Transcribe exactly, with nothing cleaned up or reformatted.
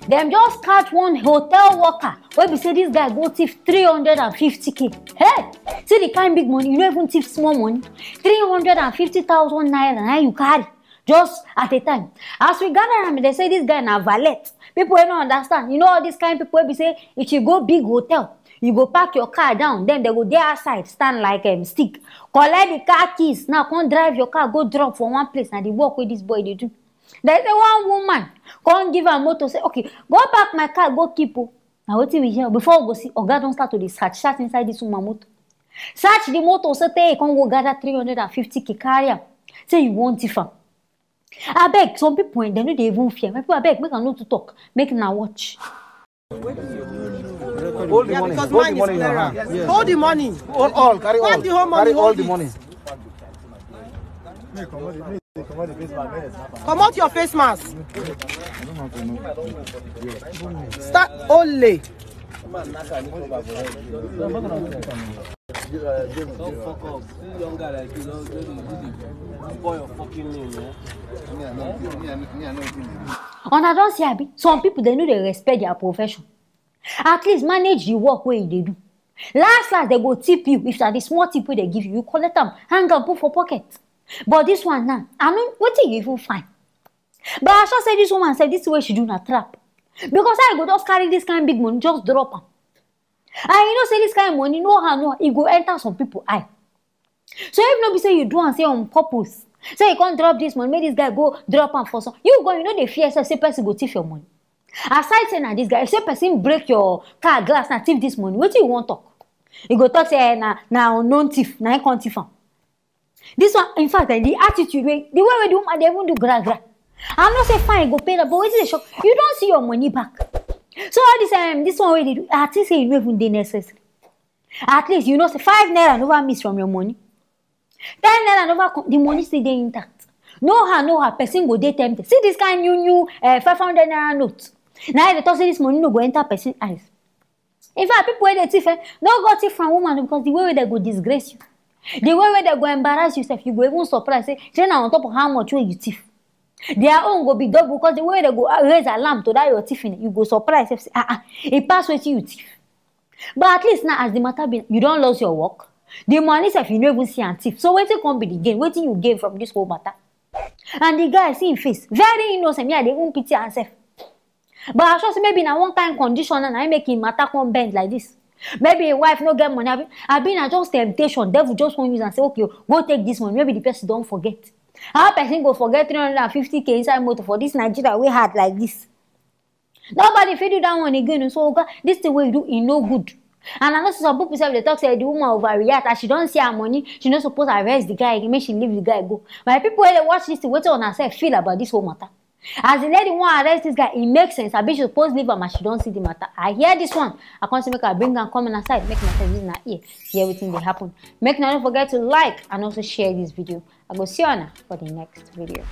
Dem just catch one hotel worker wey be say this guy go thief three hundred and fifty k. Hey, see the kind big money, you no even thief small money. Three hundred and fifty thousand naira na you carry just at a time. As we gather am, they say this guy na valet. People wey no understand, you know all these kind people wey be say if you go big hotel, you go park your car down, then they go there outside, stand like um, stick, collect the car keys, now come drive your car, go drop for one place. Na the work wey this boy dey do. They say one woman come give am motor, say, "Okay, go park my car, go keep o." Na wetin we hear. Before we go see, oga don start to dey search, search inside this woman motor. Search the motor, say tey e come go gather three hundred and fifty k carry am. Say you wan thief am. Abeg, some people, eh, dem no dey even fear. My people, abeg, make I no too talk. Make una watch. Hold the money. Because hold the money in your hand. Yes. Hold the money. All, all, carry all. Carry all the money. Hold the money. Comot your face mask. Start only. Don't fuck up. See young guy like you, don't, don't, don't, don't spoil your fucking name, eh? Una don see, abi? Some people, they no dey respect their profession. At least manage the work wey you dey do. Last last, they go tip you. If na the small tip wey they give you, you collect am, hang am, put for pocket. But this one now, I mean, wetin you even find? But I sure say this woman sef, this thing wey she do na trap. Because how you go just carry this kind big money, just drop am? And you know say this kind money, no how no, e go enter some people eye. So if no be say you do am say on purpose, say you come drop this money, make this guy go drop am for some, you go, you no dey fear sef say person go thief your money. Aside say na this guy, if say person break your car glass na thief this money, wetin you wan talk? You go talk say, "Eh, na, na unknown thief, na him come thief am." This one, in fact, eh, the attitude wey, the way wey the woman dey even do gra gra. I know say fine, e go pay na, but wetin dey shock? You don see your money back. So all this, um, this one wey dey do, I think say e no even dey necessary. At least you know say five naira never miss from your money. Ten naira never come, the money still dey intact. No how, no how, person go dey tempted. See this kind new, new, eh, five hundred naira note. Na im dey talk say this money no go enter person eyes. In fact, people wey dey thief, eh, no go thief from woman o, because the way wey dem go disgrace you, the way wey dem go embarrass you sef, you go even surprise say, shey na on top of how much wey you thief. Their own go be double, because the way wey dem go raise alarm to that your thiefing, you go surprise sef say, "Ah, ah, e pass wetin you thief." But at least now, as the matter be, you don lose your work. The money sef, you no even see am thief. So wetin come be the gain? Wetin you gain from this whole matter? And the guy, see him face, very innocent. Me, I dey even pity am sef. But I sure say maybe na one kind condition na, na him make him matter come bend like this. Maybe him wife no get money, abi, abi na just temptation. Devil just wan use am say, "Okay, go take this money." Maybe the person don forget. How person go forget three hundred and fifty k inside motor for this Nigeria wey hard like this? Nobody fit do that one again o. So, oga, this thing wey you do, e no good. And I know say some people sef dey talk say the woman overreact. As she don see her money, she no suppose arrest the guy again, make she leave the guy go. My people wey dey watch this thing, wetin una sef feel about this whole matter? As the lady wan arrest this guy, e make sense. Abi she suppose leave am as she don see the matter? I hear this one, I come say make I bring am come una side, make una sef use una ear hear wetin dey happen. Make una no forget to like and also share this video. I go see una for the next video.